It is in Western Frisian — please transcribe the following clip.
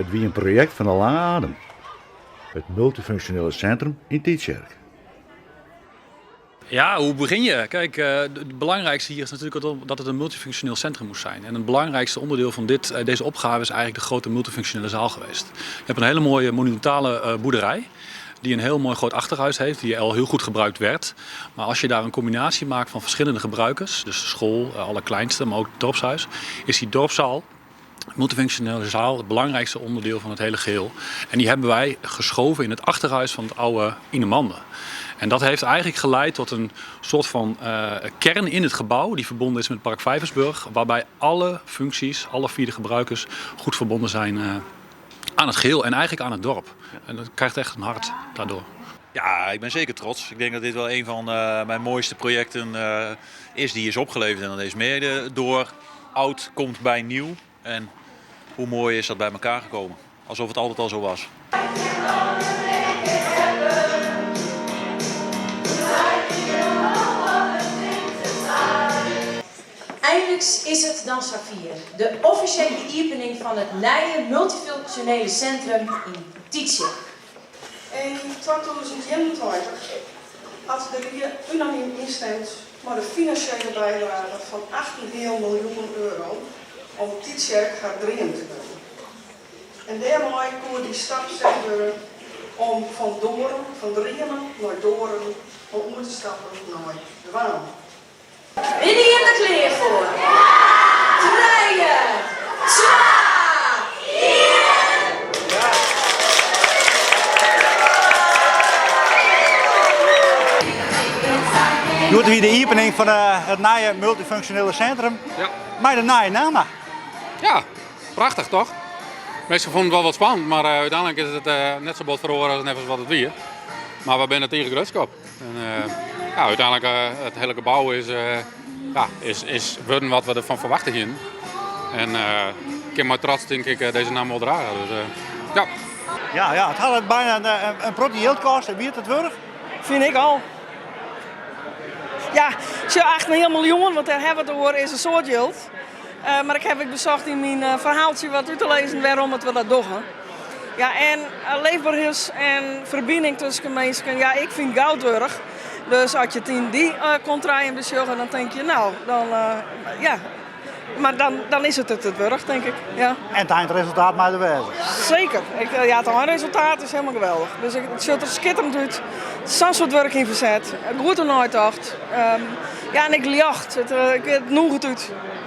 It wie in projekt fan de lange adem, it multyfunksjonele sintrum yn Tytsjerk. Ja, hoe begin je? Kijk, het belangrijkste hier is natuurlijk dat het een multifunctioneel centrum moest zijn. En het belangrijkste onderdeel van deze opgave is eigenlijk de grote multifunctionele zaal geweest. Je hebt een hele mooie monumentale boerderij die een heel mooi groot achterhuis heeft, die al heel goed gebruikt werd. Maar als je daar een combinatie maakt van verschillende gebruikers, dus de school, alle kleinste, maar ook het dorpshuis, is die dorpszaal, multifunctionele zaal, het belangrijkste onderdeel van het hele geheel. En die hebben wij geschoven in het achterhuis van het oude Inemande. En dat heeft eigenlijk geleid tot een soort van kern in het gebouw die verbonden is met Park Vijversburg, waarbij alle functies, alle vier de gebruikers goed verbonden zijn aan het geheel en eigenlijk aan het dorp. En dat krijgt echt een hart daardoor. Ja, ik ben zeker trots. Ik denk dat dit wel een van mijn mooiste projecten is die is opgeleverd. En dat is mede door oud komt bij nieuw. En hoe mooi is dat bij elkaar gekomen? Alsof het altijd al zo was. Einlik is it dan safier, de offisjele iepening fan it nije multyfunksjonele sintrum yn Tytsjerk. Yn 2021 hat de rie unanym ynstimd mei de finansjele bydrage fan 8,5 miljoen euro om Tytsjerk har dream te gunnen. En dêrmei koe dy stap set wurde om fan doaren, fan dreamen nei doaren, om oer te stappen nei dwaan. Binne jim der klear foar? Trije, twa, ien! Hjoed wie de iepening fan it nije multyfunksjonele sintrum mei de nije namme. Ja, prachtich toch? Minsken fûnen it wol wat spannend, mar úteinlik is it net sa bot feroare as neffens wat it wie. Mar we binne tige grutsk op. En, ja, úteinlik it hiele gebou is, ja, is wurden wat we derfan ferwachte hienen. En ik kin mei trots tink ik dizze namme wol drage. Dus ja. Ja, it hat byna in protte jild koste. Wie it it wurdich? Fyn ik al. Ja, sjoch, 8,5 miljoen, want dêr hawwe we it oer, is in soad jild. Mar ik haw ek besocht yn myn ferhaaltsje wat út te lizzen wêrom it we dat dogge. Ja, en leefberens en ferbining tusken minsken, ja, ik fyn goud wurdich. Dus as je it yn dy kontreien besjogge, dan tink je, no, dan, ja, mar dan is it it wurdich, tink ik. Ja. En it eindresultaat mei der wêze. Seker. Ja, it einresultaat is hielendal geweldich. Dus it sjocht der skitterend út. Sa'n soad wurk yn ferset. Goed oer neitocht. Ja, en ek ljocht. It nûget út.